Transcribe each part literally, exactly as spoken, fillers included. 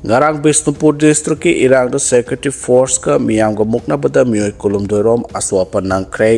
ꯉꯔꯥꯡ ꯕꯤꯁꯅꯨꯄꯨꯔ ꯗꯤꯁꯇ꯭ꯔꯤꯛꯀꯤ ꯏꯔꯥꯡꯗ ꯁꯦꯀ꯭ꯌꯨꯔꯤꯇꯤ ꯐꯣꯔꯁꯀ ꯃꯤꯌꯥꯝꯒ ꯃꯨꯛꯅꯕꯗ ꯃꯤꯑꯣꯏ ꯀꯨꯟꯍꯨꯝꯗꯣꯏ ꯔꯣꯝ ꯑꯁꯣꯛ ꯑꯄꯟ ꯅꯪꯈ꯭ꯔꯦ,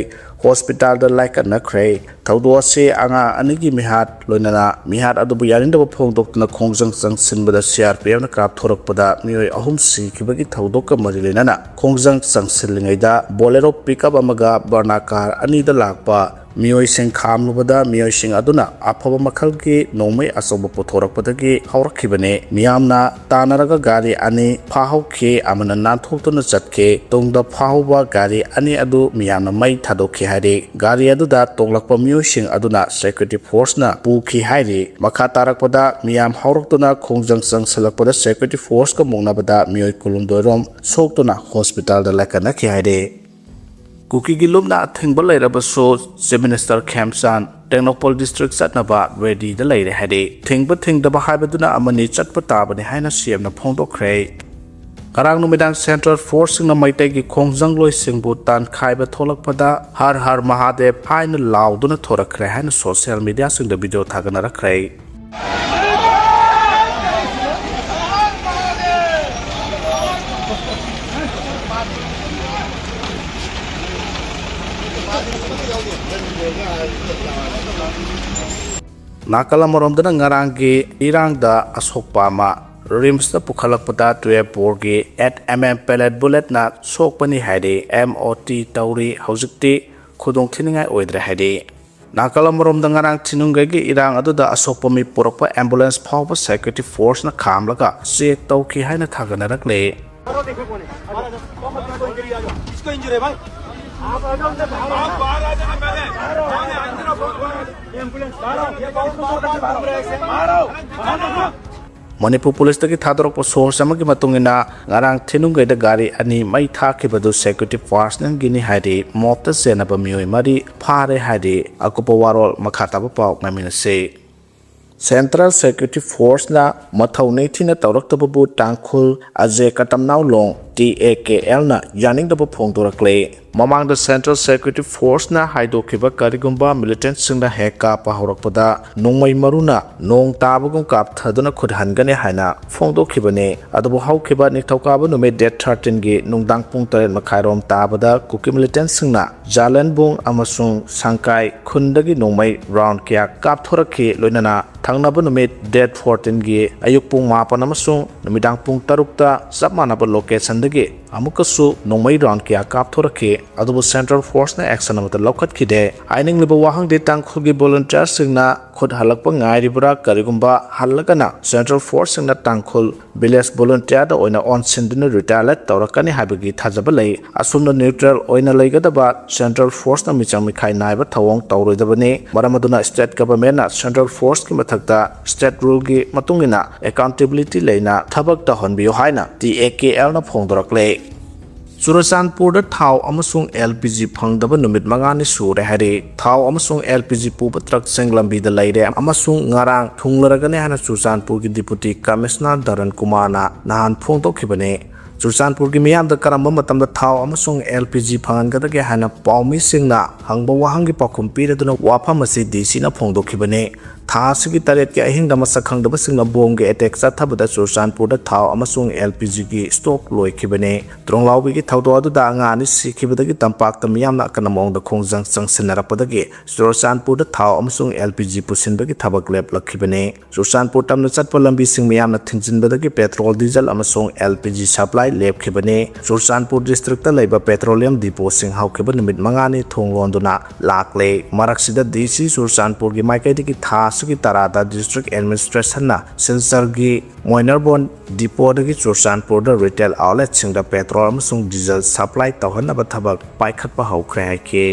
ꯍꯣꯁꯄꯤꯇꯥꯜꯗ ꯂꯥꯏꯀꯠꯅꯈ꯭ꯔꯦ꯫ ꯊꯧꯗꯣꯛ ꯑꯁꯤ ꯑꯉꯥꯡ ꯑꯅꯤꯒꯤ ꯃꯤꯍꯥꯠ ꯂꯣꯏꯅꯅ ꯃꯤꯍꯥꯠ ꯑꯗꯨꯕꯨ ꯌꯥꯅꯤꯡꯗꯕ ꯐꯣꯡꯗꯣꯛꯇꯨꯅ ꯈꯣꯡꯖꯪ ꯆꯪꯁꯤꯟꯕꯗ ꯁꯤ ꯑꯥꯔ ꯄꯤ ꯑꯦꯐꯅ ꯀꯥꯞꯊꯣꯔꯛꯄꯗ ꯃꯤꯑꯣꯏ ꯑꯍꯨꯝ ꯁꯤꯈꯤꯕꯒꯤ ꯊꯧꯗꯣꯛꯀ ꯃꯔꯤ ꯂꯩꯅꯅ ꯈꯣꯡꯖꯪ ꯆꯪꯁꯤꯜꯂꯤꯉꯩꯗ ꯕꯣꯂꯦꯔꯣ ꯄꯤꯛꯑꯞ ꯑꯃꯒ ꯕꯔꯅꯥ ꯀꯥꯔ ꯑꯅꯤꯗ ꯂꯥꯛꯄ ꯃꯤꯑꯣꯏꯁꯤꯡ ꯈꯥꯝꯂꯨꯕꯗ ꯃꯤꯑꯣꯏꯁꯤꯡ ꯑꯗꯨꯅ ꯑꯐꯕ ꯃꯈꯜꯒꯤ ꯅꯣꯡꯃꯩ ꯑꯆꯧꯕ ꯄꯨꯊꯣꯔꯛꯄꯗꯒꯤ ꯍꯧꯔꯛꯈꯤꯕꯅꯤ꯫ ꯃꯤꯌꯥꯝꯅ ꯇꯥꯟꯅꯔꯒ ꯒꯥꯔꯤ ꯑꯅꯤ ꯐꯥꯍꯧꯈꯤ, ꯑꯃꯅ ꯅꯥꯟꯊꯣꯛꯇꯨꯅ ꯆꯠꯈꯤ꯫ ꯇꯨꯡꯗ ꯐꯥꯍꯧꯕ ꯒꯥꯔꯤ ꯑꯅꯤ ꯑꯗꯨ ꯃꯤꯌꯥꯝꯅ ꯃꯩ ꯊꯥꯗꯣꯛꯈꯤ ꯍꯥꯏꯔꯤ꯫ ꯒꯥꯔꯤ ꯑꯗꯨꯗ ꯇꯣꯡꯂꯛꯄ ꯃꯤꯑꯣꯏꯁꯤꯡ ꯑꯗꯨꯅ ꯁꯦꯀ꯭ꯌꯨꯔꯤꯇꯤ ꯐꯣꯔꯁꯅ ꯄꯨꯈꯤ ꯍꯥꯏꯔꯤ꯫ ꯃꯈꯥ ꯇꯥꯔꯛꯄꯗ ꯃꯤꯌꯥꯝ ꯍꯧꯔꯛꯇꯨꯅ ꯈꯣꯡꯖꯪ ꯆꯪꯁꯤꯜꯂꯛꯄꯗ ꯁꯦꯀ꯭ꯌꯨꯔꯤꯇꯤ ꯐꯣꯔꯁꯀ ꯃꯨꯛꯅꯕꯗ ꯃꯤꯑꯣꯏ ꯀꯨꯟꯍꯨꯝꯗꯣꯏ ꯔꯣꯝ ꯁꯣꯛꯇꯨꯅ ꯍꯣꯁꯄꯤꯇꯥꯜꯗ ꯂꯥꯏꯀꯠꯅꯈꯤ ꯍꯥꯏꯔꯤ꯫ ꯀꯨꯀꯤꯒꯤ ꯂꯨꯞꯅ ꯑꯊꯤꯡꯕ ꯂꯩꯔꯕꯁꯨ ꯆꯤꯐ ꯃꯤꯅꯤꯁꯇꯔ ꯈꯦꯝꯆꯥꯟ ꯇꯦꯡꯅꯧꯄꯜ ꯗꯤꯁꯇ꯭ꯔꯤꯛ ꯆꯠꯅꯕ ꯔꯦꯗꯤꯗ ꯂꯩꯔꯦ ꯍꯥꯏꯔꯤ꯫ ꯊꯤꯡꯕ ꯊꯤꯡꯗꯕ ꯍꯥꯏꯕꯗꯨꯅ ꯑꯃꯅꯤ, ꯆꯠꯄ ꯇꯥꯕꯅꯤ ꯍꯥꯏꯅ ꯁꯤ ꯑꯦꯝꯅ ꯐꯣꯡꯗꯣꯛꯈ꯭ꯔꯦ꯫ ꯉꯔꯥꯡ ꯅꯨꯃꯤꯗꯥꯡ ꯁꯦꯟꯇ꯭ꯔꯦꯜ ꯐꯣꯔꯁꯁꯤꯡꯅ ꯃꯩꯇꯩꯒꯤ ꯈꯣꯡꯖꯪꯂꯣꯏꯁꯤꯡꯕꯨ ꯇꯥꯟꯈꯥꯏꯕ ꯊꯣꯛꯂꯛꯄꯗ "ꯍꯔ ꯍꯔ ꯃꯍꯥꯗꯦꯕ" ꯍꯥꯏꯅ ꯂꯥꯎꯗꯨꯅ ꯊꯣꯔꯛꯈ꯭ꯔꯦ ꯍꯥꯏꯅ ꯁꯣꯁꯤꯌꯦꯜ ꯃꯤꯗꯤꯌꯥꯁꯤꯡꯗ ꯚꯤꯗꯤꯑꯣ ꯊꯥꯒꯠꯅꯔꯛꯈ꯭ꯔꯦ꯫ ꯅꯥꯀꯜ ꯑꯃꯔꯣꯝꯗꯅ ꯉꯔꯥꯡꯒꯤ ꯏꯔꯥꯡꯗ ꯑꯁꯣꯛꯄ ꯑꯃ ꯔꯤꯝꯁꯇ ꯄꯨꯈꯠꯂꯛꯄꯗ ꯇꯨꯌꯦꯜꯞ ꯕꯣꯔꯒꯤ ꯑꯦꯠ ꯑꯦꯝ ꯑꯦꯝ ꯄꯦꯂꯦꯠ ꯕꯨꯂꯦꯠꯅ ꯁꯣꯛꯄꯅꯤ ꯍꯥꯏꯔꯤ꯫ ꯑꯦꯝ ꯑꯣ ꯇꯤ ꯇꯧꯔꯤ꯫ ꯍꯧꯖꯤꯛꯇꯤ ꯈꯨꯗꯣꯡ ꯊꯤꯅꯤꯡꯉꯥꯏ ꯑꯣꯏꯗ꯭ꯔꯦ ꯍꯥꯏꯔꯤ꯫ ꯅꯥꯀꯜ ꯑꯃꯔꯣꯝꯗ ꯉꯔꯥꯡ ꯊꯤꯅꯨꯡꯒꯩꯒꯤ ꯏꯔꯥꯡ ꯑꯗꯨꯗ ꯑꯁꯣꯛꯄ ꯃꯤ ꯄꯨꯔꯛꯄ ꯑꯦꯝꯕꯨꯂꯦꯟꯁ ꯐꯥꯎꯕ ꯁꯦꯀ꯭ꯌꯨꯔꯤꯇꯤ ꯐꯣꯔꯁꯅ ꯈꯥꯝꯂꯒ ꯆꯦꯛ ꯇꯧꯈꯤ ꯍꯥꯏꯅ ꯊꯥꯒꯠꯅꯔꯛꯂꯦ꯫ इसको इंजरी है भाई। आप बाहर आ जाना पहले। एम्बुलेंस बाहर आओ। ये बहुत बार बार घूम रहे हैं। बाहर आओ। ꯃꯅꯤꯄꯨꯔ ꯄꯨꯂꯤꯁꯇꯒꯤ ꯊꯥꯗꯣꯔꯛꯄ ꯁꯣꯔꯁ ꯑꯃꯒꯤ ꯃꯇꯨꯡ ꯏꯟꯅ, ꯉꯔꯥꯡ ꯊꯤꯅꯨꯡꯒꯩꯗ ꯒꯥꯔꯤ ꯑꯅꯤ ꯃꯩ ꯊꯥꯈꯤꯕꯗꯨ ꯁꯦꯀ꯭ꯌꯨꯔꯤꯇꯤ ꯐꯣꯔꯁꯅꯒꯤꯅꯤ ꯍꯥꯏꯔꯤ꯫ ꯃꯣꯞꯇ ꯆꯦꯟꯅꯕ ꯃꯤꯑꯣꯏ ꯃꯔꯤ ꯐꯥꯔꯦ ꯍꯥꯏꯔꯤ꯫ ꯑꯀꯨꯞꯄ ꯋꯥꯔꯣꯜ ꯃꯈꯥ ꯇꯥꯕ ꯄꯥꯎ ꯉꯥꯏꯃꯤꯟꯅꯁꯤ꯫ ꯁꯦꯟꯇ꯭ꯔꯦꯜ ꯁꯦꯀ꯭ꯌꯨꯔꯤꯇꯤ ꯐꯣꯔꯁꯅ ꯃꯊꯧ ꯅꯤꯡꯊꯤꯅ ꯇꯧꯔꯛꯇꯕꯕꯨ ꯇꯥꯡꯈꯨꯜ ꯑꯖꯦ ꯀꯇꯝꯅꯥꯎꯂꯣꯡ ꯇꯤ ꯑꯦ ꯀꯦ ꯑꯦꯜꯅ ꯌꯥꯅꯤꯡꯗꯕ ꯐꯣꯡꯗꯣꯔꯛꯂꯦ꯫ ꯃꯃꯥꯡꯗ Central Security Forceꯅ ꯍꯥꯏꯗꯣꯛꯈꯤꯕ ꯀꯔꯤꯒꯨꯝꯕ militantꯁꯤꯡꯅ ꯍꯦꯛ ꯀꯥꯞꯄ ꯍꯧꯔꯛꯄꯗ ꯅꯣꯡꯃꯩ ꯃꯔꯨꯅ ꯅꯣꯡ ꯇꯥꯕꯒꯨꯝ ꯀꯥꯞꯊꯗꯨꯅ ꯈꯨꯠ ꯍꯟꯒꯅꯤ ꯍꯥꯏꯅ ꯐꯣꯡꯗꯣꯛꯈꯤꯕꯅꯤ꯫ ꯑꯗꯨꯕꯨ ꯍꯧꯈꯤꯕ ꯅꯤꯡꯊꯧꯀꯥꯕ ꯅꯨꯃꯤꯠ date thirteenꯒꯤ ꯅꯨꯡꯗꯥꯡ ꯄꯨꯡ ꯇꯔꯦꯠ ꯃꯈꯥꯏꯔꯣꯝ ꯇꯥꯕꯗ ꯀꯨꯀꯤ militantꯁꯤꯡꯅ ꯖꯥꯂꯟꯕꯨꯡ ꯑꯃꯁꯨꯡ ꯁꯪꯀꯥꯏ ꯈꯨꯟꯗꯒꯤ ꯅꯣꯡꯃꯩ round ꯀꯌꯥ ꯀꯥꯞꯊꯣꯔꯛꯈꯤ꯫ ꯂꯣꯏꯅꯅ ꯊꯪꯅꯕ ꯅꯨꯃꯤꯠ date fourteenꯒꯤ ꯑꯌꯨꯛ ꯄꯨꯡ ꯃꯥꯄꯟ ꯑꯃꯁꯨꯡ ꯅꯨꯃꯤꯗꯥꯡ ꯄꯨꯡ ꯇꯔꯨꯛꯇ ꯆꯞ ꯃꯥꯟꯅꯕ locationꯗꯒꯤ ꯑꯃꯨꯛꯀꯁꯨ ꯅꯣꯡꯃꯩ round ꯀꯌꯥ ꯀꯥꯞꯊꯣꯔꯛꯈꯤ꯫ ꯑꯗꯨꯕꯨ Central Forceꯅ action ꯑꯃꯠꯇ ꯂꯧꯈꯠꯈꯤꯗꯦ꯫ ꯍꯥꯏꯅꯤꯡꯂꯤꯕ ꯋꯥꯍꯪꯗꯤ ꯇꯥꯡꯈꯨꯜꯒꯤ volunteerꯁꯤꯡꯅ ꯈꯨꯠ ꯍꯜꯂꯛꯄ ꯉꯥꯏꯔꯤꯕ꯭ꯔꯥ? ꯀꯔꯤꯒꯨꯝꯕ ꯍꯜꯂꯒꯅ Central Forceꯁꯤꯡꯅ ꯇꯥꯡꯈꯨꯜ village volunteerꯗ ꯑꯣꯏꯅ ꯑꯣꯟꯁꯤꯟꯗꯨꯅ retaliate ꯇꯧꯔꯛꯀꯅꯤ ꯍꯥꯏꯕꯒꯤ ꯊꯥꯖꯕ ꯂꯩ꯫ ꯑꯁꯨꯝꯅ neutral ꯑꯣꯏꯅ ꯂꯩꯒꯗꯕ Central Forceꯅ ꯃꯤꯆꯪ ꯃꯤꯈꯥꯏ ꯅꯥꯏꯕ ꯊꯧꯑꯣꯡ ꯇꯧꯔꯣꯏꯗꯕꯅꯤ꯫ ꯃꯔꯝ ꯑꯗꯨꯅ state governmentꯅ Central Forceꯀꯤ ꯃꯊꯛꯇ state ruleꯒꯤ ꯃꯇꯨꯡ ꯏꯟꯅ accountability ꯂꯩꯅ ꯊꯕꯛ ꯇꯧꯍꯟꯕꯤꯌꯨ ꯍꯥꯏꯅ ꯇꯤ ꯑꯦ ꯀꯦ ꯑꯦꯜꯅ ꯐꯣꯡꯗꯣꯔꯛꯂꯦ꯫ ꯆꯨꯔꯆꯥꯟꯄꯨꯔꯗ ꯊꯥꯎ ꯑꯃꯁꯨꯡ L P G ꯐꯪꯗꯕ ꯅꯨꯃꯤꯠ ꯃꯉꯥꯅꯤ ꯁꯨꯔꯦ ꯍꯥꯏꯔꯤ꯫ ꯊꯥꯎ ꯑꯃꯁꯨꯡ L P G ꯄꯨꯕ truckꯁꯤꯡ ꯂꯝꯕꯤꯗ ꯂꯩꯔꯦ ꯑꯃꯁꯨꯡ ꯉꯔꯥꯡ ꯊꯨꯡꯂꯔꯒꯅꯤ ꯍꯥꯏꯅ ꯆꯨꯔꯆꯥꯟꯄꯨꯔꯒꯤ Deputy Commissioner ꯙꯔꯟ ꯀꯨꯃꯥꯔꯅ ꯅꯍꯥꯟ ꯐꯣꯡꯗꯣꯛꯈꯤꯕꯅꯤ꯫ ꯆꯨꯔꯆꯥꯟꯄꯨꯔꯒꯤ ꯃꯤꯌꯥꯝꯗ ꯀꯔꯝꯕ ꯃꯇꯝꯗ ꯊꯥꯎ ꯑꯃꯁꯨꯡ L P G ꯐꯪꯍꯟꯒꯗꯒꯦ ꯍꯥꯏꯅ ꯄꯥꯎꯃꯤꯁꯤꯡꯅ ꯍꯪꯕ ꯋꯥꯍꯪꯒꯤ ꯄꯥꯎꯈꯨꯝ ꯄꯤꯔꯗꯨꯅ ꯋꯥꯐꯝ ꯑꯁꯤ D Cꯅ ꯐꯣꯡꯗꯣꯛꯈꯤꯕꯅꯤ꯫ ꯊꯥ ꯑꯁꯤꯒꯤ ꯇꯔꯦꯠꯀꯤ ꯑꯍꯤꯡꯗ ꯃꯁꯛ ꯈꯪꯗꯕꯁꯤꯡꯅ bombꯒꯤ attack ꯆꯠꯊꯕꯗ ꯆꯨꯔꯆꯥꯟꯄꯨꯔꯗ ꯊꯥꯎ ꯑꯃꯁꯨꯡ L P Gꯒꯤ stock ꯂꯣꯏꯈꯤꯕꯅꯤ꯫ ꯇ꯭ꯔꯣꯡꯂꯥꯎꯕꯤꯒꯤ ꯊꯧꯗꯣꯛ ꯑꯗꯨꯗ ꯑꯉꯥꯡ ꯑꯅꯤ ꯁꯤꯈꯤꯕꯗꯒꯤ ꯇꯝꯄꯥꯛꯇ ꯃꯤꯌꯥꯝꯅ ꯑꯀꯟꯕ ꯃꯑꯣꯡꯗ ꯈꯣꯡꯖꯪ ꯆꯪꯁꯤꯟꯅꯔꯛꯄꯗꯒꯤ ꯆꯨꯔꯆꯥꯟꯄꯨꯔꯗ ꯊꯥꯎ ꯑꯃꯁꯨꯡ L P G ꯄꯨꯁꯤꯟꯕꯒꯤ ꯊꯕꯛ ꯂꯦꯞꯂꯛꯈꯤꯕꯅꯤ꯫ ꯆꯨꯔꯆꯥꯟꯄꯨꯔ ꯇꯝꯅ ꯆꯠꯄ ꯂꯝꯕꯤꯁꯤꯡ ꯃꯤꯌꯥꯝꯅ ꯊꯤꯡꯖꯤꯟꯕꯗꯒꯤ petrol, diesel ꯑꯃꯁꯨꯡ L P G supply ꯂꯦꯞꯈꯤꯕꯅꯤ꯫ Churachandpur districtꯇ ꯂꯩꯕ petroleum depotꯁꯤꯡ ꯍꯧꯈꯤꯕ ꯅꯨꯃꯤꯠ ꯃꯉꯥꯅꯤ ꯊꯣꯡ ꯂꯣꯟꯗꯨꯅ ꯂꯥꯛꯂꯦ꯫ ꯃꯔꯛꯁꯤꯗ D C ꯆꯨꯔꯆꯥꯟꯄꯨꯔꯒꯤ ꯃꯥꯏꯀꯩꯗꯒꯤ ꯊꯥ ꯑꯁꯤꯒꯤ ꯇꯔꯥꯗ district administrationꯅ ꯁꯤꯜꯆꯔꯒꯤ ꯃꯣꯏꯅꯔꯕꯣꯟ depotꯗꯒꯤ ꯆꯨꯔꯆꯥꯟꯄꯨꯔꯗ retail outletꯁꯤꯡꯗ petrol ꯑꯃꯁꯨꯡ diesel supply ꯇꯧꯍꯟꯅꯕ ꯊꯕꯛ ꯄꯥꯏꯈꯠꯄ ꯍꯧꯈ꯭ꯔꯦ ꯍꯥꯏꯈꯤ꯫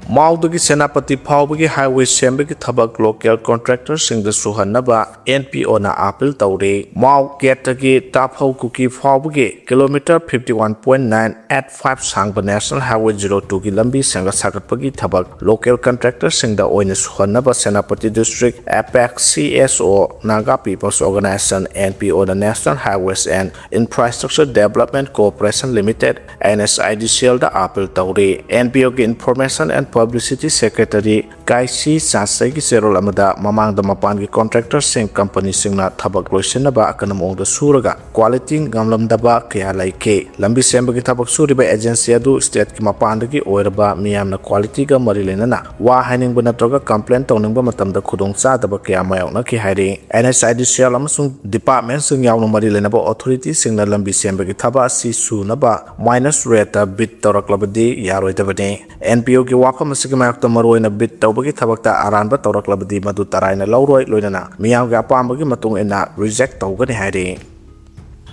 ꯃꯥꯎꯗꯒꯤ ꯁꯦꯅꯥꯄꯇꯤ ꯐꯥꯎꯕꯒꯤ highway ꯁꯦꯝꯕꯒꯤ ꯊꯕꯛ local contractorꯁꯤꯡꯗ ꯁꯨꯍꯟꯅꯕ N P Oꯅ appeal ꯇꯧꯔꯤ꯫ ꯃꯥꯎ ꯒꯦꯠꯇꯒꯤ ꯇꯥꯐꯧ ꯀꯨꯀꯤ ꯐꯥꯎꯕꯒꯤ kilometre fifty one point nine eight five ꯁꯥꯡꯕ National Highway zero twoꯒꯤ ꯂꯝꯕꯤ ꯁꯦꯝꯒꯠ ꯁꯥꯒꯠꯄꯒꯤ ꯊꯕꯛ local contractorꯁꯤꯡꯗ ꯑꯣꯏꯅ ꯁꯨꯍꯟꯅꯕ Senapati District Apex C S O Naga People's Organization, N P Oꯅ National Highways and Infrastructure Development Corporation Limited, N H I D C Lꯗ appeal ꯇꯧꯔꯤ꯫ N P Oꯒꯤ Information and Publicity Secretary ꯀꯥꯏꯁꯤ ꯆꯥꯁꯩꯒꯤ ꯆꯦꯔꯣꯜ ꯑꯃꯗ ꯃꯃꯥꯡꯗ ꯃꯄꯥꯟꯒꯤ contractorꯁꯤꯡ, companyꯁꯤꯡꯅ ꯊꯕꯛ ꯂꯣꯏꯁꯤꯟꯅꯕ ꯑꯀꯟꯕ ꯃꯑꯣꯡꯗ ꯁꯨꯔꯒ quality ꯉꯝꯂꯝꯗꯕ ꯀꯌꯥ ꯂꯩꯈꯤ꯫ ꯂꯝꯕꯤ ꯁꯦꯝꯕꯒꯤ ꯊꯕꯛ ꯁꯨꯔꯤꯕ agency ꯑꯗꯨ stateꯀꯤ ꯃꯄꯥꯟꯗꯒꯤ ꯑꯣꯏꯔꯕ ꯃꯤꯌꯥꯝꯅ qualityꯒ ꯃꯔꯤ ꯂꯩꯅꯅ ꯋꯥ ꯍꯥꯏꯅꯤꯡꯕ ꯅꯠꯇ꯭ꯔꯒ complain ꯇꯧꯅꯤꯡꯕ ꯃꯇꯝꯗ ꯈꯨꯗꯣꯡꯆꯥꯗꯕ ꯀꯌꯥ ꯃꯥꯌꯣꯛꯅꯈꯤ ꯍꯥꯏꯔꯤ꯫ N H I D C L ꯑꯃꯁꯨꯡ departmentꯁꯤꯡ ꯌꯥꯎꯅ ꯃꯔꯤ ꯂꯩꯅꯕ authorityꯁꯤꯡꯅ ꯂꯝꯕꯤ ꯁꯦꯝꯕꯒꯤ ꯊꯕꯛ ꯑꯁꯤ ꯁꯨꯅꯕ minus rateꯇ bid ꯇꯧꯔꯛꯂꯕꯗꯤ ꯌꯥꯔꯣꯏꯗꯕꯅꯤ꯫ N P Oꯒꯤ ꯋꯥꯐꯝ ꯑꯁꯤꯒꯤ ꯃꯥꯌꯣꯛꯇ ꯃꯔꯨꯑꯣꯏꯅ bid ꯇꯧꯕꯒꯤ ꯊꯕꯛꯇ ꯑꯔꯥꯟꯕ ꯇꯧꯔꯛꯂꯕꯗꯤ ꯃꯗꯨ ꯇꯔꯥꯏꯅ ꯂꯧꯔꯣꯏ, ꯂꯣꯏꯅꯅ ꯃꯤꯌꯥꯝꯒꯤ ꯑꯄꯥꯝꯕꯒꯤ ꯃꯇꯨꯡ ꯏꯟꯅ reject ꯇꯧꯒꯅꯤ ꯍꯥꯏꯔꯤ꯫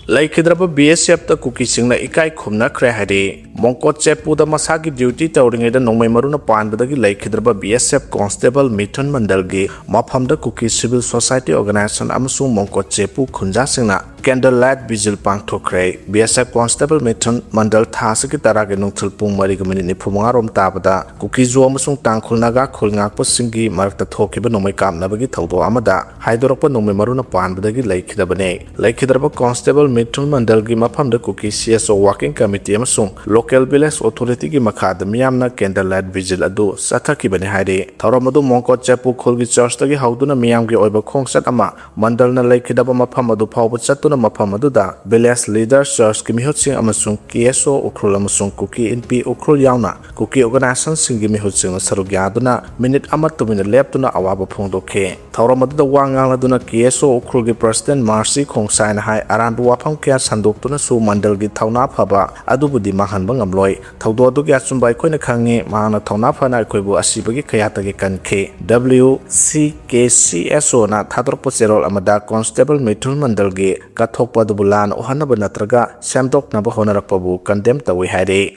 ꯂꯩꯈꯤꯗ꯭ꯔꯕ B S F ꯇ ꯀꯨꯀꯤꯁꯤꯡꯅ ꯏꯀꯥꯏ ꯈꯨꯝꯅꯈ꯭ꯔꯦ ꯍꯥꯏꯔꯤ꯫ ꯃꯣꯡꯀꯣꯠ ꯆꯦꯄꯨꯗ ꯃꯁꯥꯒꯤ duty ꯇꯧꯔꯤꯉꯩꯗ ꯅꯣꯡꯃꯩ ꯃꯔꯨꯅ ꯄꯥꯟꯕꯗꯒꯤ ꯂꯩꯈꯤꯗ꯭ꯔꯕ B S F constable ꯃꯤꯊꯨꯟ ꯃꯟꯗꯜꯒꯤ ꯃꯐꯝꯗ ꯀꯨꯀꯤ civil society organization ꯑꯃꯁꯨꯡ ꯃꯣꯡꯀꯣꯠ ꯆꯦꯄꯨ ꯈꯨꯟꯖꯥꯁꯤꯡꯅ candle light vigil ꯄꯥꯡꯊꯣꯛꯈ꯭ꯔꯦ꯫ B S F constable ꯃꯤꯊꯨꯟ ꯃꯟꯗꯜ ꯊꯥ ꯑꯁꯤꯒꯤ ꯇꯔꯥꯒꯤ ꯅꯨꯡꯊꯤꯜ ꯄꯨꯡ ꯃꯔꯤꯒ minute ꯅꯤꯐꯨ ꯃꯉꯥ ꯔꯣꯝ ꯇꯥꯕꯗ ꯀꯨꯀꯤꯖꯣ ꯑꯃꯁꯨꯡ ꯇꯥꯡꯈꯨꯜ ꯅꯥꯒꯥ ꯈꯨꯜ ꯉꯥꯛꯄꯁꯤꯡꯒꯤ ꯃꯔꯛꯇ ꯊꯣꯛꯈꯤꯕ ꯅꯣꯡꯃꯩ ꯀꯥꯞꯅꯕꯒꯤ ꯊꯧꯗꯣꯛ ꯑꯃꯗ ꯍꯥꯏꯗꯣꯔꯛꯄ ꯅꯣꯡꯃꯩ ꯃꯔꯨꯅ ꯄꯥꯟꯕꯗꯒꯤ ꯂꯩꯈꯤꯗꯕꯅꯤ꯫ ꯂꯩꯈꯤꯗ꯭ꯔꯕ constable ꯃꯤꯊꯨꯟ ꯃꯟꯗꯜꯒꯤ ꯃꯐꯝꯗ ꯀꯨꯀꯤ C S O working committee ꯑꯃꯁꯨꯡ local village authorityꯒꯤ ꯃꯈꯥꯗ ꯃꯤꯌꯥꯝꯅ candle light vigil ꯑꯗꯨ ꯆꯠꯊꯈꯤꯕꯅꯤ ꯍꯥꯏꯔꯤ꯫ ꯊꯧꯔꯝ ꯑꯗꯨ ꯃꯣꯡꯀꯣꯠ ꯆꯦꯄꯨ ꯈꯨꯜꯒꯤ churchꯇꯒꯤ ꯍꯧꯗꯨꯅ ꯃꯤꯌꯥꯝꯒꯤ ꯑꯣꯏꯕ ꯈꯣꯡꯆꯠ ꯑꯃ ꯃꯟꯗꯜꯅ ꯂꯩꯈꯤꯗꯕ ꯃꯐꯝ ꯑꯗꯨ ꯐꯥꯎꯕ ꯆꯠꯇꯨꯅ ꯃꯐꯝ ꯑꯗꯨꯗ village leader, churchꯀꯤ ꯃꯤꯍꯨꯠꯁꯤꯡ ꯑꯃꯁꯨꯡ K S O ꯎꯈ꯭ꯔꯨꯜ ꯑꯃꯁꯨꯡ ꯀꯨꯀꯤ ꯏꯟꯄꯤ ꯎꯈ꯭ꯔꯨꯜ ꯌꯥꯎꯅ ꯀꯨꯀꯤ organizationꯁꯤꯡꯒꯤ ꯃꯤꯍꯨꯠꯁꯤꯡꯅ ꯁꯔꯨꯛ ꯌꯥꯗꯨꯅ minute ꯑꯃ ꯇꯨꯃꯤꯟꯅ ꯂꯦꯞꯇꯨꯅ ꯑꯋꯥꯕ ꯐꯣꯡꯗꯣꯛꯈꯤ꯫ ꯊꯧꯔꯝ ꯑꯗꯨꯗ ꯋꯥ ꯉꯥꯡꯂꯗꯨꯅ K S O ꯎꯈ꯭ꯔꯨꯜꯒꯤ president ꯃꯥꯔꯁꯤ ꯈꯣꯡꯁꯥꯏꯅ ꯍꯥꯏ, ꯑꯔꯥꯟꯕ ꯋꯥꯐꯝ ꯀꯌꯥ ꯁꯟꯗꯣꯛꯇꯨꯅꯁꯨ ꯃꯟꯗꯜꯒꯤ ꯊꯧꯅꯥ ꯐꯕ ꯑꯗꯨꯕꯨꯗꯤ ꯃꯥꯡꯍꯟꯕ ꯉꯝꯂꯣꯏ꯫ ꯊꯧꯗꯣꯛ ꯑꯗꯨꯒꯤ ꯑꯆꯨꯝꯕ ꯑꯩꯈꯣꯏꯅ ꯈꯪꯉꯤ꯫ ꯃꯍꯥꯛꯅ ꯊꯧꯅꯥ ꯐꯅ ꯑꯩꯈꯣꯏꯕꯨ ꯑꯁꯤꯕꯒꯤ ꯀꯌꯥꯠꯇꯒꯤ ꯀꯟꯈꯤ꯫ W C K C S Oꯅ ꯊꯥꯗꯣꯔꯛꯄ ꯆꯦꯔꯣꯜ ꯑꯃꯗ constable ꯃꯤꯊꯨꯟ ꯃꯟꯗꯜꯒꯤ ꯀꯠꯊꯣꯛꯄ ꯑꯗꯨꯕꯨ ꯂꯥꯟꯅ ꯎꯍꯟꯅꯕ ꯅꯠꯇ꯭ꯔꯒ ꯁꯦꯝꯗꯣꯛꯅꯕ ꯍꯣꯠꯅꯔꯛꯄꯕꯨ condemn ꯇꯧꯏ ꯍꯥꯏꯔꯤ꯫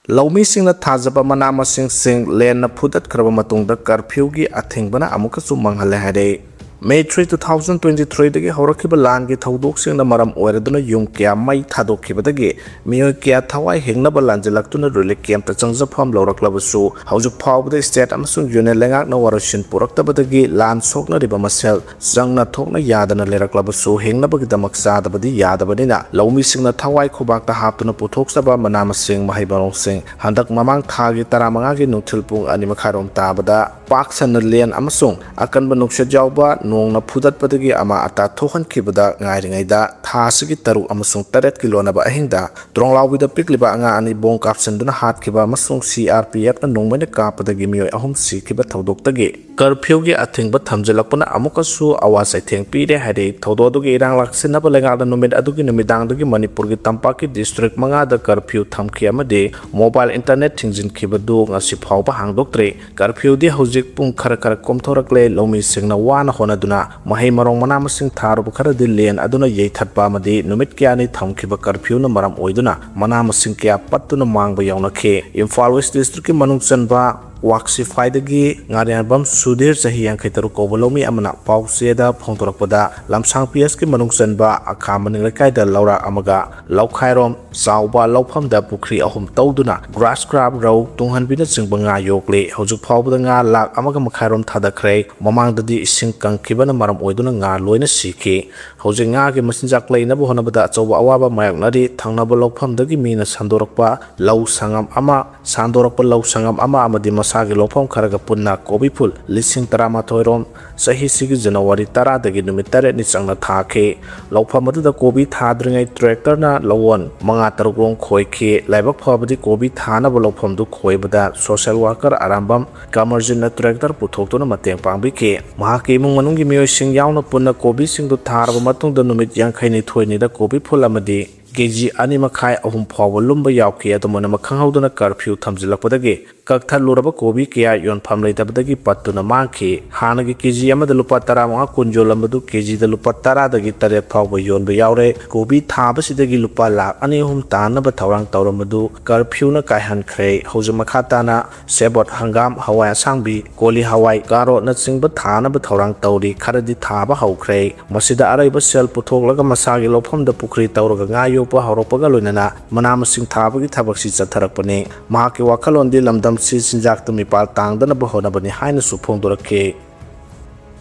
ꯂꯧꯃꯤꯁꯤꯡꯅ ꯊꯥꯖꯕ ꯃꯅꯥ ꯃꯁꯤꯡꯁꯤꯡ ꯂꯦꯟꯅ ꯐꯨꯗꯠꯈ꯭ꯔꯕ ꯃꯇꯨꯡꯗ ꯀꯔꯐ꯭ꯌꯨꯒꯤ ꯑꯊꯤꯡꯕꯅ ꯑꯃꯨꯛꯀꯁꯨ ꯃꯥꯡꯍꯜꯂꯦ ꯍꯥꯏꯔꯦ꯫ May three, two thousand twenty-three ꯗꯒꯤ ꯍꯧꯔꯛꯈꯤꯕ ꯂꯥꯟꯒꯤ ꯊꯧꯗꯣꯛꯁꯤꯡꯅ ꯃꯔꯝ ꯑꯣꯏꯔꯗꯨꯅ ꯌꯨꯝ ꯀꯌꯥ ꯃꯩ ꯊꯥꯗꯣꯛꯈꯤꯕꯗꯒꯤ ꯃꯤꯑꯣꯏ ꯀꯌꯥ ꯊꯋꯥꯏ ꯍꯤꯡꯅꯕ ꯂꯥꯟꯖꯤꯜꯂꯛꯇꯨꯅ relief camp ꯇ ꯆꯪꯖꯐꯝ ꯂꯧꯔꯛꯂꯕꯁꯨ, ꯍꯧꯖꯤꯛ ꯐꯥꯎꯕꯗ state ꯑꯃꯁꯨꯡ union ꯂꯩꯉꯥꯛꯅ ꯋꯥꯔꯣꯏꯁꯤꯟ ꯄꯨꯔꯛꯇꯕꯗꯒꯤ ꯂꯥꯟ ꯁꯣꯛꯅꯔꯤꯕ ꯃꯁꯦꯜ ꯆꯪꯅ ꯊꯣꯛꯅ ꯌꯥꯗꯅ ꯂꯩꯔꯛꯂꯕꯁꯨ, ꯍꯤꯡꯅꯕꯒꯤꯗꯃꯛ ꯆꯥꯗꯕꯗꯤ ꯌꯥꯗꯕꯅꯤꯅ ꯂꯧꯃꯤꯁꯤꯡꯅ ꯊꯋꯥꯏ ꯈꯨꯕꯥꯛꯇ ꯍꯥꯞꯇꯨꯅ ꯄꯨꯊꯣꯛꯆꯕ ꯃꯅꯥ ꯃꯁꯤꯡ, ꯃꯍꯩ ꯃꯔꯣꯡꯁꯤꯡ ꯍꯟꯗꯛ ꯃꯃꯥꯡ ꯊꯥꯒꯤ ꯇꯔꯥꯃꯉꯥꯒꯤ ꯅꯨꯡꯊꯤꯜ ꯄꯨꯡ ꯑꯅꯤ ꯃꯈꯥꯏꯔꯣꯝ ꯇꯥꯕꯗ ꯄꯥꯛ ꯁꯟꯅ ꯂꯦꯟ ꯑꯃꯁꯨꯡ ꯑꯀꯟꯕ ꯅꯨꯡꯁꯤꯠ ꯌꯥꯎꯕ ꯅꯣꯡꯅ ꯐꯨꯗꯠꯄꯗꯒꯤ ꯑꯃꯥ ꯑꯇꯥ ꯊꯣꯛꯍꯟꯈꯤꯕꯗ ꯉꯥꯏꯔꯤꯉꯩꯗ, ꯊꯥ ꯑꯁꯤꯒꯤ ꯇꯔꯨꯛ ꯑꯃꯁꯨꯡ ꯇꯔꯦꯠꯀꯤ ꯂꯣꯟꯅꯕ ꯑꯍꯤꯡꯗ ꯇ꯭ꯔꯣꯡꯂꯥꯎꯕꯤꯗ ꯄꯤꯛꯂꯤꯕ ꯑꯉꯥꯡ ꯑꯅꯤ ꯕꯣꯝ ꯀꯥꯞꯁꯤꯟꯗꯨꯅ ꯍꯥꯠꯈꯤꯕ ꯑꯃꯁꯨꯡ C R P F ꯅ ꯅꯣꯡꯃꯩꯅ ꯀꯥꯞꯄꯗꯒꯤ ꯃꯤꯑꯣꯏ ꯑꯍꯨꯝ ꯁꯤꯈꯤꯕ ꯊꯧꯗꯣꯛꯇꯒꯤ ꯀꯔꯐ꯭ꯌꯨꯒꯤ ꯑꯊꯤꯡꯕ ꯊꯝꯖꯤꯜꯂꯛꯄꯅ ꯑꯃꯨꯛꯀꯁꯨ ꯑꯋꯥ ꯆꯩꯊꯦꯡ ꯄꯤꯔꯦ ꯍꯥꯏꯔꯤ꯫ ꯊꯧꯗꯣꯛ ꯑꯗꯨꯒꯤ ꯏꯔꯥꯡ ꯂꯥꯛꯁꯤꯟꯅꯕ ꯂꯩꯉꯥꯛꯅ ꯅꯨꯃꯤꯠ ꯑꯗꯨꯒꯤ ꯅꯨꯃꯤꯗꯥꯡꯗꯒꯤ ꯃꯅꯤꯄꯨꯔꯒꯤ ꯇꯝꯄꯥꯛꯀꯤ district ꯃꯉꯥꯗ ꯀꯔꯐ꯭ꯌꯨ ꯊꯝꯈꯤ ꯑꯃꯗꯤ mobile internet ꯊꯤꯡꯖꯤꯟꯈꯤꯕꯗꯨ ꯉꯁꯤ ꯐꯥꯎꯕ ꯍꯥꯡꯗꯣꯛꯇ꯭ꯔꯤ꯫ ꯀꯔꯐ꯭ꯌꯨꯗꯤ ꯍꯧꯖꯤꯛ ꯄꯨꯡ ꯈꯔ ꯈꯔ ꯀꯣꯝꯊꯣꯔꯛꯂꯦ꯫ ꯂꯧꯃꯤꯁꯤꯡꯅ ꯋꯥꯅ ꯍꯣꯠꯅꯗꯨꯅ ꯃꯍꯩ ꯃꯔꯣꯡ ꯃꯅꯥ ꯃꯁꯤꯡ ꯊꯥꯔꯨꯕ ꯈꯔꯗꯤ ꯂꯦꯟ ꯑꯗꯨꯅ ꯌꯩꯊꯠꯄ ꯑꯃꯗꯤ ꯅꯨꯃꯤꯠ ꯀꯌꯥꯅꯤ ꯊꯝꯈꯤꯕ ꯀꯔꯐ꯭ꯌꯨꯅ ꯃꯔꯝ ꯑꯣꯏꯗꯨꯅ ꯃꯅꯥ ꯃꯁꯤꯡ ꯀꯌꯥ ꯄꯠꯇꯨꯅ ꯃꯥꯡꯕ ꯌꯥꯎꯅꯈꯤ꯫ ꯏꯝꯐꯥꯜ West district ꯀꯤ ꯃꯅꯨꯡ ꯆꯟꯕ ꯋꯥꯛꯁꯤꯐꯥꯏꯗꯒꯤ ꯉꯥꯔꯤꯌꯥꯟꯕꯝ ꯁꯨꯙꯤꯔ, ꯆꯍꯤ ꯌꯥꯡꯈꯩ ꯇꯔꯨꯛ ꯀꯧꯕ ꯂꯧꯃꯤ ꯑꯃꯅ ꯄꯥꯎꯆꯦꯗ ꯐꯣꯡꯗꯣꯔꯛꯄꯗ, ꯂꯝꯁꯥꯡ P S ꯀꯤ ꯃꯅꯨꯡ ꯆꯟꯕ ꯑꯈꯥ ꯃꯅꯤꯡ ꯂꯩꯀꯥꯏꯗ ꯂꯧꯔꯥꯛ ꯑꯃꯒ ꯂꯧꯈꯥꯏꯔꯣꯝ ꯆꯥꯎꯕ ꯂꯧꯐꯝꯗ ꯄꯨꯈ꯭ꯔꯤ ꯑꯍꯨꯝ ꯇꯧꯗꯨꯅ grass carp, ꯔꯧ, ꯇꯨꯡꯍꯟꯕꯤꯅꯆꯤꯡꯕ ꯉꯥ ꯌꯣꯛꯂꯤ꯫ ꯍꯧꯖꯤꯛ ꯐꯥꯎꯕꯗ ꯉꯥ ꯂꯥꯈ ꯑꯃꯒ ꯃꯈꯥꯏꯔꯣꯝ ꯊꯥꯗꯈ꯭ꯔꯦ꯫ ꯃꯃꯥꯡꯗꯗꯤ ꯏꯁꯤꯡ ꯀꯪꯈꯤꯕꯅ ꯃꯔꯝ ꯑꯣꯏꯗꯨꯅ ꯉꯥ ꯂꯣꯏꯅ ꯁꯤꯈꯤ꯫ ꯍꯧꯖꯤꯛ ꯉꯥꯒꯤ ꯃꯆꯤꯟꯖꯥꯛ ꯂꯩꯅꯕ ꯍꯣꯠꯅꯕꯗ ꯑꯆꯧꯕ ꯑꯋꯥꯕ ꯃꯥꯌꯣꯛꯅꯔꯤ꯫ ꯊꯪꯅꯕ ꯂꯧꯐꯝꯗꯒꯤ ꯃꯤꯅ ꯁꯟꯗꯣꯔꯛꯄ ꯂꯧ ꯁꯪꯉꯝ ꯑꯃ, ꯁꯟꯗꯣꯔꯛꯄ ꯂꯧ ꯁꯪꯉꯝ ꯑꯃ ꯑꯃꯗꯤ ꯃꯁꯥꯒꯤ ꯂꯧꯐꯝ ꯈꯔꯒ ꯄꯨꯟꯅ ꯀꯣꯕꯤ ꯐꯨꯜ ꯂꯤꯁꯤꯡ ꯇꯔꯥꯃꯥꯊꯣꯏ ꯔꯣꯝ ꯆꯍꯤꯁꯤꯒꯤ ꯖꯅꯋꯥꯔꯤ ꯇꯔꯥꯗꯒꯤ ꯅꯨꯃꯤꯠ ꯇꯔꯦꯠꯅꯤ ꯆꯪꯅ ꯊꯥꯈꯤ꯫ ꯂꯧꯐꯝ ꯑꯗꯨꯗ ꯀꯣꯕꯤ ꯊꯥꯗ꯭ꯔꯤꯉꯩ tractor ꯅ ꯂꯧꯋꯣꯟ ꯃꯉꯥ ꯇꯔꯨꯛ ꯔꯣꯝ ꯈꯣꯏꯈꯤ꯫ ꯂꯥꯏꯕꯛ ꯐꯕꯗꯤ ꯀꯣꯕꯤ ꯊꯥꯅꯕ ꯂꯧꯐꯝꯗꯨ ꯈꯣꯏꯕꯗ social worker ꯑꯔꯥꯝꯕꯝ ꯀꯃꯔꯖꯤꯠꯅ tractor ꯄꯨꯊꯣꯛꯇꯨꯅ ꯃꯇꯦꯡ ꯄꯥꯡꯕꯤꯈꯤ꯫ ꯃꯍꯥꯛꯀꯤ ꯏꯃꯨꯡ ꯃꯅꯨꯡꯒꯤ ꯃꯤꯑꯣꯏꯁꯤꯡ ꯌꯥꯎꯅ ꯄꯨꯟꯅ ꯀꯣꯕꯤꯁꯤꯡꯗꯨ ꯊꯥꯔꯕ ꯃꯇꯨꯡꯗ ꯅꯨꯃꯤꯠ ꯌꯥꯡꯈꯩꯅꯤꯊꯣꯏꯅꯤꯗ ꯀꯣꯕꯤ ꯐꯨꯜ ꯑꯃꯗꯤ ꯀꯦ ꯖꯤ ꯑꯅꯤ ꯃꯈꯥꯏ ꯑꯍꯨꯝ ꯐꯥꯎꯕ ꯂꯨꯝꯕ ꯌꯥꯎꯈꯤ꯫ ꯑꯗꯨꯝ ꯑꯣꯏꯅꯃꯛ, ꯈꯪꯍꯧꯗꯅ ꯀꯔꯐ꯭ꯌꯨ ꯊꯝꯖꯤꯜꯂꯛꯄꯗꯒꯤ ꯀꯛꯊꯠꯂꯨꯔꯕ ꯀꯣꯕꯤ ꯀꯌꯥ ꯌꯣꯟꯐꯝ ꯂꯩꯇꯕꯗꯒꯤ ꯄꯠꯇꯨꯅ ꯃꯥꯡꯈꯤ꯫ ꯍꯥꯟꯅꯒꯤ ꯀꯦ ꯖꯤ ꯑꯃꯗ ꯂꯨꯄꯥ ꯇꯔꯥꯃꯉꯥ ꯀꯨꯟ ꯌꯣꯜꯂꯝꯕꯗꯨ ꯀꯦ ꯖꯤꯗ ꯂꯨꯄꯥ ꯇꯔꯥꯗꯒꯤ ꯇꯔꯦꯠ ꯐꯥꯎꯕ ꯌꯣꯟꯕ ꯌꯥꯎꯔꯦ꯫ ꯀꯣꯕꯤ ꯊꯥꯕꯁꯤꯗꯒꯤ ꯂꯨꯄꯥ ꯂꯥꯈ ꯑꯅꯤ ꯑꯍꯨꯝ ꯇꯥꯟꯅꯕ ꯊꯧꯔꯥꯡ ꯇꯧꯔꯝꯕꯗꯨ ꯀꯔꯐ꯭ꯌꯨꯅ ꯀꯥꯏꯍꯟꯈ꯭ꯔꯦ꯫ ꯍꯧꯖꯤꯛ ꯃꯈꯥ ꯇꯥꯅ ꯁꯦꯕꯣꯠ, ꯍꯪꯒꯥꯝ, ꯍꯋꯥꯏ ꯑꯁꯥꯡꯕꯤ, ꯀꯣꯂꯤ ꯍꯋꯥꯏ, ꯀꯥꯔꯣꯠꯅꯆꯤꯡꯕ ꯊꯥꯅꯕ ꯊꯧꯔꯥꯡ ꯇꯧꯔꯤ꯫ ꯈꯔꯗꯤ ꯊꯥꯕ ꯍꯧꯈ꯭ꯔꯦ꯫ ꯃꯁꯤꯗ ꯑꯔꯩꯕ ꯁꯦꯜ ꯄꯨꯊꯣꯛꯂꯒ ꯃꯁꯥꯒꯤ ꯂꯧꯐꯝꯗ ꯄꯨꯈ꯭ꯔꯤ ꯇꯧꯔꯒ ꯉꯥ ꯌꯣꯛꯄ ꯍꯧꯔꯛꯄꯒ ꯂꯣꯏꯅꯅ ꯃꯅꯥ ꯃꯁꯤꯡ ꯊꯥꯕꯒꯤ ꯊꯕꯛꯁꯤ ꯆꯠꯊꯔꯛꯄꯅꯤ꯫ ꯃꯍꯥꯛꯀꯤ ꯋꯥꯈꯜꯂꯣꯟꯗꯤ ꯂꯝꯗꯝꯁꯤ ꯆꯤꯟꯖꯥꯛꯇ ꯃꯤꯄꯥꯜ ꯇꯥꯡꯗꯅꯕ ꯍꯣꯠꯅꯕꯅꯤ ꯍꯥꯏꯅꯁꯨ ꯐꯣꯡꯗꯣꯔꯛꯈꯤ꯫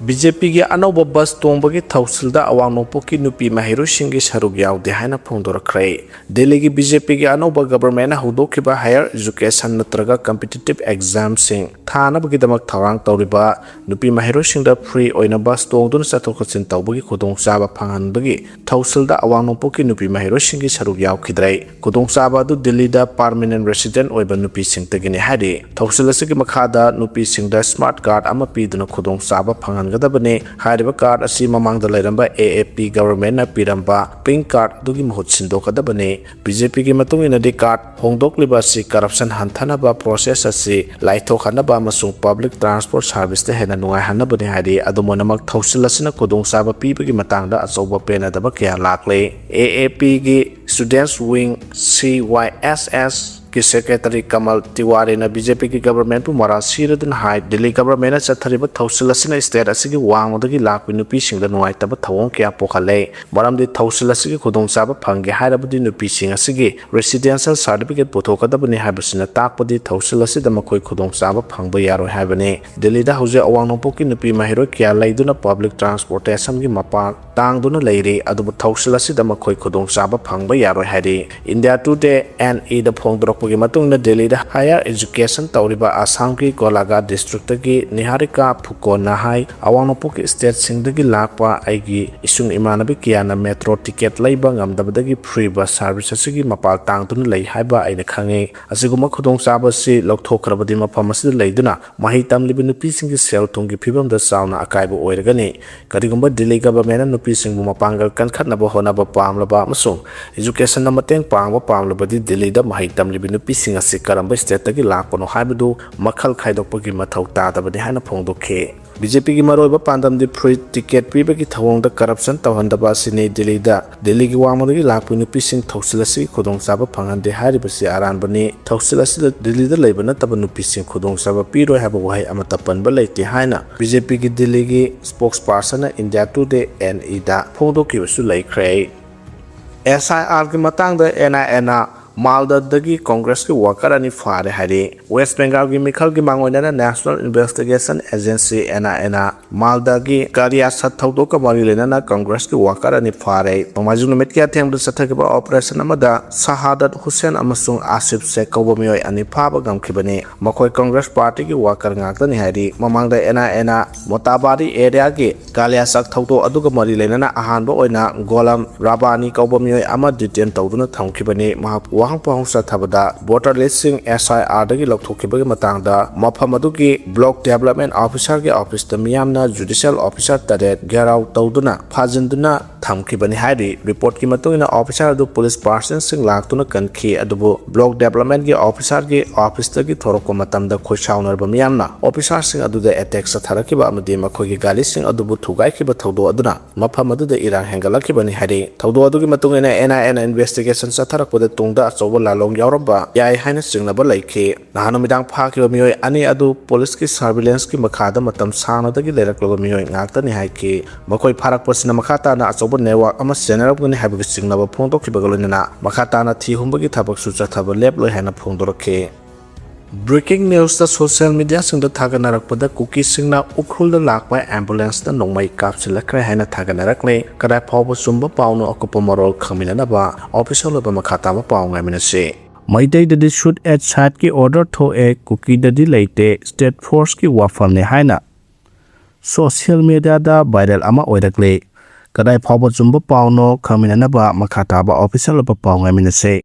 ꯕꯤ ꯖꯦ ꯄꯤꯒꯤ ꯑꯅꯧꯕ ꯕꯁ ꯇꯣꯡꯕꯒꯤ ꯊꯧꯁꯤꯜꯗ ꯑꯋꯥꯡ ꯅꯣꯡꯄꯣꯛꯀꯤ ꯅꯨꯄꯤ ꯃꯍꯩꯔꯣꯏꯁꯤꯡꯒꯤ ꯁꯔꯨꯛ ꯌꯥꯎꯗꯦ ꯍꯥꯏꯅ ꯐꯣꯡꯗꯣꯔꯛꯈ꯭ꯔꯦ꯫ ꯗꯦꯜꯂꯤꯒꯤ ꯕꯤ ꯖꯦ ꯄꯤꯒꯤ ꯑꯅꯧꯕ ꯒꯕꯔꯟꯃꯦꯟꯠꯅ ꯍꯧꯗꯣꯛꯈꯤꯕ ꯍꯥꯌꯔ ꯑꯦꯖꯨꯀꯦꯁꯟ ꯅꯠꯇ꯭ꯔꯒ ꯀꯝꯄꯤꯇꯤꯇꯤꯚ ꯑꯦꯛꯖꯥꯝꯁꯤꯡ ꯊꯥꯅꯕꯒꯤꯗꯃꯛ ꯊꯧꯔꯥꯡ ꯇꯧꯔꯤꯕ ꯅꯨꯄꯤ ꯃꯍꯩꯔꯣꯏꯁꯤꯡꯗ ꯐ꯭ꯔꯤ ꯑꯣꯏꯅ ꯕꯁ ꯇꯣꯡꯗꯨꯅ ꯆꯠꯊꯣꯛ ꯆꯠꯁꯤꯟ ꯇꯧꯕꯒꯤ ꯈꯨꯗꯣꯡꯆꯥꯕ ꯐꯪꯍꯟꯕꯒꯤ ꯊꯧꯁꯤꯜꯗ ꯑꯋꯥꯡ ꯅꯣꯡꯄꯣꯛꯀꯤ ꯅꯨꯄꯤ ꯃꯍꯩꯔꯣꯏꯁꯤꯡꯒꯤ ꯁꯔꯨꯛ ꯌꯥꯎꯈꯤꯗ꯭ꯔꯦ꯫ ꯈꯨꯗꯣꯡꯆꯥꯕ ꯑꯗꯨ ꯗꯤꯜꯂꯤꯗ ꯄꯥꯔꯃꯤꯅꯦꯟꯠ ꯔꯦꯁꯤꯗꯦꯟꯠ ꯑꯣꯏꯕ ꯅꯨꯄꯤꯁꯤꯡꯇꯒꯤꯅꯤ ꯍꯥꯏꯔꯤ꯫ ꯊꯧꯁꯤꯜ ꯑꯁꯤꯒꯤ ꯃꯈꯥꯗ ꯅꯨꯄꯤꯁꯤꯡꯗ ꯁ꯭ꯃꯥꯔꯠ ꯀꯥꯔꯗ ꯑꯃ ꯄꯤꯗꯨꯅ ꯈꯨꯗꯣꯡꯆꯥꯕ ꯐꯪꯍꯟꯒꯗꯕꯅꯤ꯫ ꯍꯥꯏꯔꯤꯕ ꯀꯥꯔꯗ ꯑꯁꯤ ꯃꯃꯥꯡꯗ ꯂꯩꯔꯝꯕ ꯑꯦ ꯑꯦ ꯄꯤ ꯒꯕꯔꯟꯃꯦꯟꯠꯅ ꯄꯤꯔꯝꯕ ꯄꯤꯡꯛ ꯀꯥꯔꯗ ꯑꯗꯨꯒꯤ ꯃꯍꯨꯠ ꯁꯤꯟꯗꯣꯛꯀꯗꯕꯅꯤ꯫ ꯕꯤ ꯖꯦ ꯄꯤꯒꯤ ꯃꯇꯨꯡ ꯏꯟꯅꯗꯤ, ꯀꯥꯔꯗ ꯍꯣꯡꯗꯣꯛꯂꯤꯕ ꯑꯁꯤ ꯀꯔꯞꯁꯟ ꯍꯟꯊꯅꯕ ꯄ꯭ꯔꯣꯁꯦꯁ ꯑꯁꯤ ꯂꯥꯏꯊꯣꯛꯍꯟꯅꯕ ꯑꯃꯁꯨꯡ ꯄꯕ꯭ꯂꯤꯛ ꯇ꯭ꯔꯥꯟꯁꯄꯣꯔꯠ ꯁꯥꯔꯚꯤꯁꯇ ꯍꯦꯟꯅ ꯅꯨꯡꯉꯥꯏꯍꯟꯅꯕꯅꯤ ꯍꯥꯏꯔꯤ꯫ ꯑꯗꯨꯝ ꯑꯣꯏꯅꯃꯛ, ꯊꯧꯁꯤꯜ ꯑꯁꯤꯅ ꯈꯨꯗꯣꯡꯆꯥꯕ ꯄꯤꯕꯒꯤ ꯃꯇꯥꯡꯗ ꯑꯆꯧꯕ ꯄꯦꯟꯅꯗꯕ ꯀꯌꯥ ꯂꯥꯛꯂꯤ꯫ ꯑꯦ ꯑꯦ ꯄꯤꯒꯤ ꯁ꯭ꯇꯨꯗꯦꯟꯠꯁ ꯋꯤꯡ, ꯁꯤ ꯋꯥꯏ ꯑꯦꯁ ꯑꯦꯁ, ꯀꯤ ꯁꯦꯀ꯭ꯔꯦꯇꯔꯤ ꯀꯃꯜ ꯇꯤꯋꯥꯔꯤꯅ ꯕꯤ ꯖꯦ ꯄꯤꯒꯤ ꯒꯕꯔꯟꯃꯦꯟꯠꯄꯨ ꯃꯔꯥꯜ ꯁꯤꯔꯗꯨꯅ ꯍꯥꯏ, ꯗꯤꯜꯂꯤ ꯒꯕꯔꯟꯃꯦꯟꯠꯅ ꯆꯠꯊꯔꯤꯕ ꯊꯧꯁꯤꯜ ꯑꯁꯤꯅ ꯁ꯭ꯇꯦꯠ ꯑꯁꯤꯒꯤ ꯋꯥꯡꯃꯗꯒꯤ ꯂꯥꯛꯄ ꯅꯨꯄꯤꯁꯤꯡꯗ ꯅꯨꯡꯉꯥꯏꯇꯕ ꯊꯧꯑꯣꯡ ꯀꯌꯥ ꯄꯣꯛꯍꯜꯂꯦ꯫ ꯃꯔꯝꯗꯤ ꯊꯧꯁꯤꯜ ꯑꯁꯤꯒꯤ ꯈꯨꯗꯣꯡꯆꯥꯕ ꯐꯪꯒꯦ ꯍꯥꯏꯔꯕꯗꯤ ꯅꯨꯄꯤꯁꯤꯡ ꯑꯁꯤꯒꯤ ꯔꯦꯁꯤꯗꯦꯟꯁꯤꯌꯦꯜ ꯁꯥꯔꯇꯤꯐꯤꯀꯦꯠ ꯄꯨꯊꯣꯛꯀꯗꯕꯅꯤ ꯍꯥꯏꯕꯁꯤꯅ ꯇꯥꯛꯄꯗꯤ ꯊꯧꯁꯤꯜ ꯑꯁꯤꯗ ꯃꯈꯣꯏ ꯈꯨꯗꯣꯡꯆꯥꯕ ꯐꯪꯕ ꯌꯥꯔꯣꯏ ꯍꯥꯏꯕꯅꯤ꯫ ꯗꯤꯜꯂꯤꯗ ꯍꯧꯖꯤꯛ ꯑꯋꯥꯡ ꯅꯣꯡꯄꯣꯛꯀꯤ ꯅꯨꯄꯤ ꯃꯍꯩꯔꯣꯏ ꯀꯌꯥ ꯂꯩꯗꯨꯅ ꯄꯕ꯭ꯂꯤꯛ ꯇ꯭ꯔꯥꯟꯁꯄꯣꯔꯇꯦꯁꯟꯒꯤ ꯃꯄꯥꯟ ꯇꯥꯡꯗꯨꯅ ꯂꯩꯔꯤ, ꯑꯗꯨꯕꯨ ꯊꯧꯁꯤꯜ ꯑꯁꯤꯗ ꯃꯈꯣꯏ ꯈꯨꯗꯣꯡꯆꯥꯕ ꯐꯪꯕ ꯌꯥꯔꯣꯏ ꯍꯥꯏꯔꯤ꯫ ꯏꯟꯗꯤꯌꯥ ꯇꯨꯗꯦ ꯑꯦꯟ ꯏꯗ ꯐꯣꯡꯗꯣꯔꯛꯄ ꯒꯤ ꯃꯇꯨꯡꯗ ꯗꯦꯜꯂꯤꯗ higher education ꯇꯧꯔꯤꯕ ꯑꯁꯥꯝꯒꯤ ꯒꯣꯂꯥꯘꯥꯠ district ꯇꯒꯤ ꯅꯤꯍꯥꯔꯤꯀꯥ ꯐꯨꯀꯣꯟꯅ ꯍꯥꯏ, "ꯑꯋꯥꯡ ꯅꯣꯡꯄꯣꯛꯀꯤ state ꯁꯤꯡꯗꯒꯤ ꯂꯥꯛꯄ ꯑꯩꯒꯤ ꯏꯁꯨꯡ ꯏꯃꯥꯟꯅꯕ ꯀꯌꯥꯅ metro ticket ꯂꯩꯕ ꯉꯝꯗꯕꯗꯒꯤ free bus service ꯑꯁꯤꯒꯤ ꯃꯄꯥꯜ ꯇꯥꯡꯗꯨꯅ ꯂꯩ ꯍꯥꯏꯕ ꯑꯩꯅ ꯈꯪꯏ꯫ ꯑꯁꯤꯒꯨꯝꯕ ꯈꯨꯗꯣꯡꯆꯥꯕ ꯑꯁꯤ ꯂꯧꯊꯣꯛꯈ꯭ꯔꯕꯗꯤ ꯃꯐꯝ ꯑꯁꯤꯗ ꯂꯩꯗꯨꯅ ꯃꯍꯩ ꯇꯝꯂꯤꯕ ꯅꯨꯄꯤꯁꯤꯡꯒꯤ ꯁꯦꯜ ꯊꯨꯝꯒꯤ ꯐꯤꯕꯝꯗ ꯆꯥꯎꯅ ꯑꯀꯥꯏꯕ ꯑꯣꯏꯔꯒꯅꯤ꯫ ꯀꯔꯤꯒꯨꯝꯕ ꯗꯤꯜꯂꯤ government ꯅ ꯅꯨꯄꯤꯁꯤꯡꯕꯨ ꯃꯄꯥꯡꯒꯜ ꯀꯟꯈꯠꯅꯕ ꯍꯣꯠꯅꯕ ꯄꯥꯝꯂꯕ ꯑꯃꯁꯨꯡ education ꯗ ꯃꯇꯦꯡ ꯄꯥꯡꯕ ꯄꯥꯝꯂꯕꯗꯤ ꯗꯤꯜꯂꯤꯗ ꯃꯍꯩ ꯇꯝꯂꯤꯕ ꯅꯨꯄꯤꯁꯤꯡ ꯑꯁꯤ ꯀꯔꯝꯕ state ꯇꯒꯤ ꯂꯥꯛꯄꯅꯣ ꯍꯥꯏꯕꯗꯨ ꯃꯈꯜ ꯈꯥꯏꯗꯣꯛꯄꯒꯤ ꯃꯊꯧ ꯇꯥꯗꯕꯅꯤ" ꯍꯥꯏꯅ ꯐꯣꯡꯗꯣꯛꯈꯤ꯫ ꯕꯤ ꯖꯦ ꯄꯤ ꯒꯤ ꯃꯔꯨꯑꯣꯏꯕ ꯄꯥꯟꯗꯝꯗꯤ free ticket ꯄꯤꯕꯒꯤ ꯊꯧꯑꯣꯡꯗ corruption ꯇꯧꯍꯟꯗꯕ ꯑꯁꯤꯅꯤ꯫ ꯗꯤꯜꯂꯤꯗ, ꯗꯤꯜꯂꯤꯒꯤ ꯋꯥꯡꯃꯗꯒꯤ ꯂꯥꯛꯄ ꯅꯨꯄꯤꯁꯤꯡ ꯊꯧꯁꯤꯜ ꯑꯁꯤꯒꯤ ꯈꯨꯗꯣꯡꯆꯥꯕ ꯐꯪꯍꯟꯗꯦ ꯍꯥꯏꯔꯤꯕꯁꯤ ꯑꯔꯥꯟꯕꯅꯤ꯫ ꯊꯧꯁꯤꯜ ꯑꯁꯤꯗ ꯗꯤꯜꯂꯤꯗ ꯂꯩꯕ ꯅꯠꯇꯕ ꯅꯨꯄꯤꯁꯤꯡ ꯈꯨꯗꯣꯡꯆꯥꯕ ꯄꯤꯔꯣꯏ ꯍꯥꯏꯕ ꯋꯥꯍꯩ ꯑꯃꯠꯇ ꯄꯟꯕ ꯂꯩꯇꯦ ꯍꯥꯏꯅ ꯕꯤ ꯖꯦ ꯄꯤ ꯒꯤ ꯗꯤꯜꯂꯤꯒꯤ spokesperson ꯅ India Today N E ꯗ ꯐꯣꯡꯗꯣꯛꯈꯤꯕꯁꯨ ꯂꯩꯈ꯭ꯔꯦ꯫ ꯑꯦꯁ ꯑꯥꯏ ꯑꯥꯔ ꯒꯤ ꯃꯇꯥꯡꯗ ꯑꯦꯟ ꯑꯥꯏ ꯑꯦ ꯅ ꯃꯥꯜꯗꯗꯒꯤ ꯀꯪꯒ꯭ꯔꯦꯁꯀꯤ worker ꯑꯅꯤ ꯐꯥꯔꯦ ꯍꯥꯏꯔꯤ꯫ ꯋꯦꯁ ꯕꯦꯡꯒꯥꯜꯒꯤ ꯃꯤꯈꯜꯒꯤ ꯃꯥꯡꯑꯣꯏꯅꯅ National Investigation Agency, N I A, ꯅ ꯃꯥꯜꯗꯒꯤ ꯀꯥꯔꯤꯌꯥ ꯁꯠ ꯊꯧꯗꯣꯛꯀ ꯃꯔꯤ ꯂꯩꯅꯅ ꯀꯪꯒ꯭ꯔꯦꯁꯀꯤ worker ꯑꯅꯤ ꯐꯥꯔꯦ꯫ ꯅꯣꯡꯃꯥꯏꯖꯤꯡ ꯅꯨꯃꯤꯠꯀꯤ ꯑꯊꯦꯡꯕꯗ ꯆꯠꯊꯈꯤꯕ operation ꯑꯃꯗ ꯁꯍꯥꯗꯠ ꯍꯨꯁꯦꯟ ꯑꯃꯁꯨꯡ ꯑꯥꯁꯤꯐ ꯁꯦꯈ ꯀꯧꯕ ꯃꯤꯑꯣꯏ ꯑꯅꯤ ꯐꯥꯕ ꯉꯝꯈꯤꯕꯅꯤ꯫ ꯃꯈꯣꯏ ꯀꯪꯒ꯭ꯔꯦꯁ ꯄꯥꯔꯇꯤꯒꯤ worker ꯉꯥꯛꯇꯅꯤ ꯍꯥꯏꯔꯤ꯫ ꯃꯃꯥꯡꯗ ꯑꯦꯟ ꯑꯥꯏ ꯑꯦꯅ ꯃꯣꯇꯥꯕꯥꯔꯤ ꯑꯦꯔꯤꯌꯥꯒꯤ ꯀꯥꯂꯤꯌꯥꯆꯥꯛ ꯊꯧꯗꯣꯛ ꯑꯗꯨꯒ ꯃꯔꯤ ꯂꯩꯅꯅ ꯑꯍꯥꯟꯕ ꯑꯣꯏꯅ ꯒꯣꯂꯝ ꯔꯥꯕꯥꯅꯤ ꯀꯧꯕ ꯃꯤꯑꯣꯏ ꯑꯃ detain ꯇꯧꯗꯨꯅ ꯊꯝꯈꯤꯕꯅꯤ꯫ ꯃꯍꯥꯛꯄꯨ ꯋꯥꯍꯪ ꯄꯥꯎꯍꯪ ꯆꯠꯊꯕꯗ voter list ꯁꯤꯡ ꯑꯦꯁ ꯑꯥꯏ ꯑꯥꯔ ꯗꯒꯤ ꯂꯧꯊꯣꯛꯈꯤꯕꯒꯤ ꯃꯇꯥꯡꯗ ꯃꯐꯝ ꯑꯗꯨꯒꯤ block development officer ꯒꯤ office ꯇ ꯃꯤꯌꯥꯝꯅ judicial officer ꯇꯔꯦꯠ ꯘꯦꯔꯥꯎ ꯇꯧꯗꯨꯅ ꯐꯥꯖꯤꯟꯗꯨꯅ ꯊꯝꯈꯤꯕꯅꯤ ꯍꯥꯏꯔꯤ꯫ Report ꯀꯤ ꯃꯇꯨꯡ ꯏꯟꯅ officer ꯑꯗꯨ police personnel ꯁꯤꯡ ꯂꯥꯛꯇꯨꯅ ꯀꯟꯈꯤ, ꯑꯗꯨꯕꯨ block development ꯒꯤ officer ꯒꯤ office ꯇꯒꯤ ꯊꯣꯔꯛꯄ ꯃꯇꯝꯗ ꯈꯣꯏꯁꯥꯎꯅꯔꯕ ꯃꯤꯌꯥꯝꯅ officer ꯁꯤꯡ ꯑꯗꯨꯗ attack ꯆꯠꯊꯔꯛꯈꯤꯕ ꯑꯃꯗꯤ ꯃꯈꯣꯏꯒꯤ ꯒꯥꯔꯤꯁꯤꯡ ꯑꯗꯨꯕꯨ ꯊꯨꯒꯥꯏꯈꯤꯕ ꯊꯧꯗꯣꯛ ꯑꯗꯨꯅ ꯃꯐꯝ ꯑꯗꯨꯗ ꯏꯔꯥꯡ ꯍꯦꯟꯒꯠꯂꯛꯈꯤꯕꯅꯤ ꯍꯥꯏꯔꯤ꯫ ꯊꯧꯗꯣꯛ ꯑꯗꯨꯒꯤ ꯃꯇꯨꯡ ꯏꯟꯅ ꯑꯦꯟ ꯑꯥꯏ ꯑꯦꯅ investigation ꯆꯠꯊꯔꯛꯄꯗ ꯇꯨꯡꯗ ꯑꯆꯧꯕ ꯂꯥꯂꯣꯡ ꯌꯥꯎꯔꯝꯕ ꯌꯥꯏ ꯍꯥꯏꯅ ꯆꯤꯡꯅꯕ ꯂꯩꯈꯤ꯫ ꯅꯍꯥꯟ ꯅꯨꯃꯤꯗꯥꯡ ꯐꯥꯈꯤꯕ ꯃꯤꯑꯣꯏ ꯑꯅꯤ ꯑꯗꯨ police ꯀꯤ surveillance ꯀꯤ ꯃꯈꯥꯗ ꯃꯇꯝ ꯁꯥꯡꯅꯗꯒꯤ ꯂꯩꯔꯛꯂꯕ ꯃꯤꯑꯣꯏ ꯉꯥꯛꯇꯅꯤ ꯍꯥꯏꯈꯤ꯫ ꯃꯈꯣꯏ ꯐꯥꯔꯛꯄꯁꯤꯅ ꯃꯈꯥ ꯇꯥꯅ ꯑꯆꯧꯕ network ꯑꯃ ꯁꯦꯟꯅꯔꯛꯀꯅꯤ ꯍꯥꯏꯕꯒꯤ ꯆꯤꯡꯅꯕ ꯐꯣꯡꯗꯣꯛꯈꯤꯕꯒ ꯂꯣꯏꯅꯅ ꯃꯈꯥ ꯇꯥꯅ ꯊꯤ ꯍꯨꯝꯕꯒꯤ ꯊꯕꯛꯁꯨ ꯆꯠꯊꯕ ꯂꯦꯞꯂꯣꯏ ꯍꯥꯏꯅ ꯐꯣꯡꯗꯣꯔꯛꯈꯤ꯫ Breaking news ꯇ social media ꯁꯤꯡꯗ ꯊꯥꯒꯠꯅꯔꯛꯄꯗ ꯀꯨꯀꯤꯁꯤꯡꯅ ꯎꯈ꯭ꯔꯨꯜꯗ ꯂꯥꯛꯄ ambulance ꯇ ꯅꯣꯡꯃꯩ ꯀꯥꯞꯁꯤꯜꯂꯛꯈ꯭ꯔꯦ ꯍꯥꯏꯅ ꯊꯥꯒꯠꯅꯔꯛꯂꯦ꯫ ꯀꯗꯥꯏ ꯐꯥꯎꯕ ꯆꯨꯝꯕ ꯄꯥꯎꯅꯣ, ꯑꯀꯨꯞꯄ ꯃꯔꯣꯜ ꯈꯪꯃꯤꯟꯅꯅꯕ official ꯑꯣꯏꯕ ꯃꯈꯥ ꯇꯥꯕ ꯄꯥꯎ ꯉꯥꯏꯃꯤꯟꯅꯁꯤ꯫ ꯃꯩꯇꯩꯗꯗꯤ shoot at siteꯀꯤ order ꯊꯣꯛꯑꯦ, ꯀꯨꯀꯤꯗꯗꯤ ꯂꯩꯇꯦ, state forceꯀꯤ ꯋꯥꯐꯝꯅꯦ ꯍꯥꯏꯅ social mediaꯗ viral ꯑꯃ ꯑꯣꯏꯔꯛꯂꯦ꯫ ꯀꯗꯥꯏ ꯐꯥꯎꯕ ꯆꯨꯝꯕ ꯄꯥꯎꯅꯣ ꯈꯪꯃꯤꯟꯅꯅꯕ ꯃꯈꯥ ꯇꯥꯕ official ꯑꯣꯏꯕ ꯄꯥꯎ ꯉꯥꯏꯃꯤꯟꯅꯁꯦ꯫